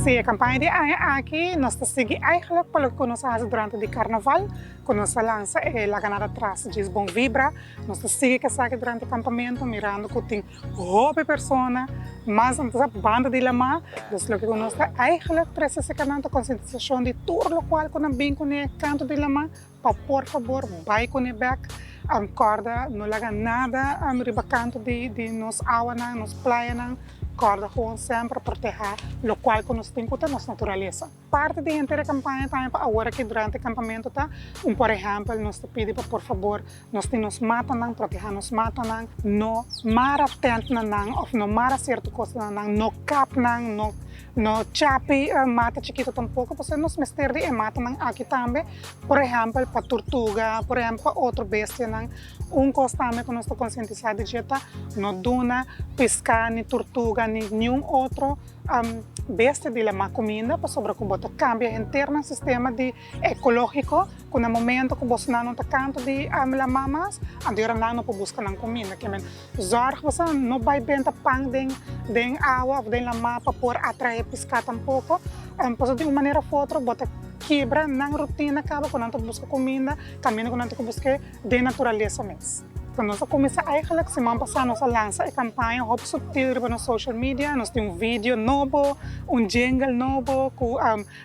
Si, e campaña di aña aki nos ta sigui eigenlijk pa loke cu nos a haci durante di carnaval, cu nos a lansa e Laga Nada Atras, Djis Bon Vibra. Nos ta sigui cu esaki durante campamento mirando cu tin hopi persona mas banda di lamá. Dus loke cu nos ta eigenlijk trece acerca nan ta concientisacion di tur locual cu nan bin cune canto di lamá pa por fabor bai cune bek. Corda no laga nada riba canto di nos awanan, nos playanan. Corda gewoon semper proteha locual cu nos tin cu ta nos naturalesa. Parti di henter e campaña tambe pa awor aki durante e campamento ta un por ehempel nos ta pidi pa por fabor nos tin nos matanan, proteha nos matanan, no mara tent na nan of no mara cierto cosnan na nan, no kap nan, no no chapi mata chikito tampoco pasobra nos mester di e matanan aki tambe por ehempel pa turtuga, por ehempel pa otro bestianan. Un cos tambe cu nos ta concientisa di dje ta no duna pisca ni turtuga ni niun otro Bestia di lamá kuminda pasobra ku bo ta kambia henter nan sistema di ekologico ku na momento ku bosonan no ta kantu di lamá mas anto yora nan no por buska nan kuminda. Ke men zorg boso no bai benta pan den den awa of den lamá pa por atrae piská tampoko pasobra di un manera of otro bo ta kibra nan rutina kaba ku nan ta buska kuminda kaminda ku nan ta busk'é den naturalesa mes. Nos a kuminsá eigenlijk siman pasá nos a lansa e kampaña hopi subtil riba nos social media. Nos tin un video nobo, un jingle nobo ku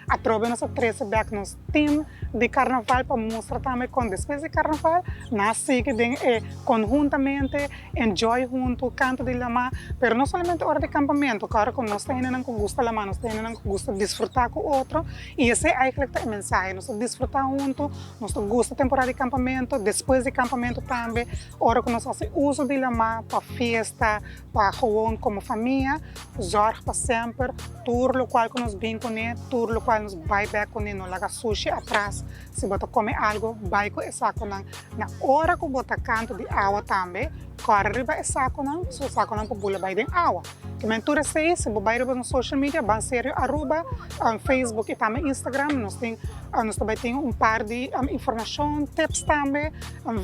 atrobe nos a trese bèk nos team di karnaval pa mustra tambe kon despues di karnaval nan a sigui den e konhuntamente enjoy huntu, kanta di lamá. Pero no solamente ora di kampamentu, kòrda ku nos ta hendenan ku gusta lamá, nos ta hendenan ku gusta disfrutá ku otro i esei eigenlijk ta e mensahe. Nos ta disfrutá huntu. Nos ta gusta temporada di campamento, despues di campamento tambe, ora cu nos haci uso di lamá pa fiesta, pa gewoon como famia, zorg pa semper tur locual cu nos bin cune, tur locual nos bay bek cune, no laga sushi atras. Si bo ta come algo, bay cu e saconan. Na ora cu bo ta canto di awa tambe, core riba e saconan, pasobra e saconan por bula bay den awa. Kimen tur esey, si bo bay riba nos social media, Ban Serio Aruba, Facebook y tambe Instagram, nos tin. Nos ta bai tin un par di informashon, tips tambe,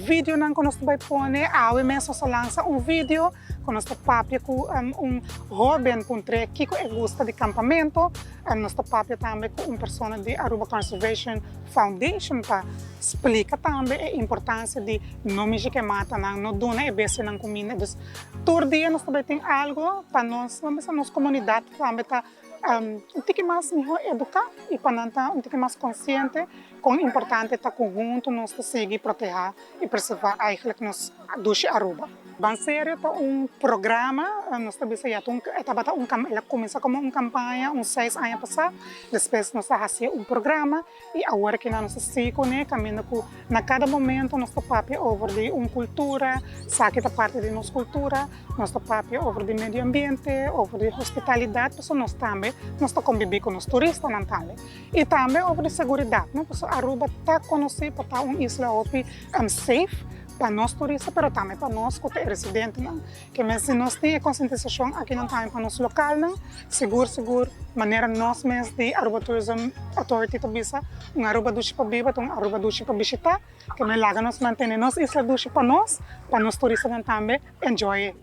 videonan ku nos ta bai pone. Awe mes nos a lansa un video ku nos ta papia ku un hóben puntr'é kiko e gusta di kampamentu. Nos ta papia tambe ku un persona di Aruba Conservation Foundation pa splika tambe e importansia di no mishi ku e matanan, no duna e bestianan kuminda. Dus tur dia nos ta bai tin algu pa nos, nos komunidat tambe ta. Un tiki mas mihó eduká i pa nan ta un tiki mas konsiente kon importante ta ku huntu nos ta sigui protehá i preservá eigentlik nos dushi Aruba. Ban Serio ta un programa, nos ta bisa ya ta un e tabata un el a kuminsá komo un kampaña un seis aña pasá, despues nos a hasié un programa i awor kinan nos ta sigui kuné kaminda ku na kada momento nos ta papia over di un kultura, esaki ta parti di nos kultura. Nos ta papia over di medio ambiente, over di hospitalidat, pasobra nos tambe nos ta kombibí ku nos turistanan tambe. I tambe over di seguridat, no? Pasobra Aruba ta konosí pa ta un isla hopi safe pa nos turista, pero tambe pa nos ku ta e residentenan. Ke men si nos tin e konsientisashon akinan tambe pa nos lokalnan, sigur sigur manera nos mes di Aruba Tourism Authority ta bisa, un Aruba dushi pa biba ta un Aruba dushi pa bishitá. Ke men laga nos mantene nos isla dushi pa nos, pa nos turistanan tambe enjoy e.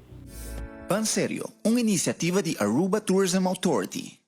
Ban Serio, un inisiativa di Aruba Tourism Authority.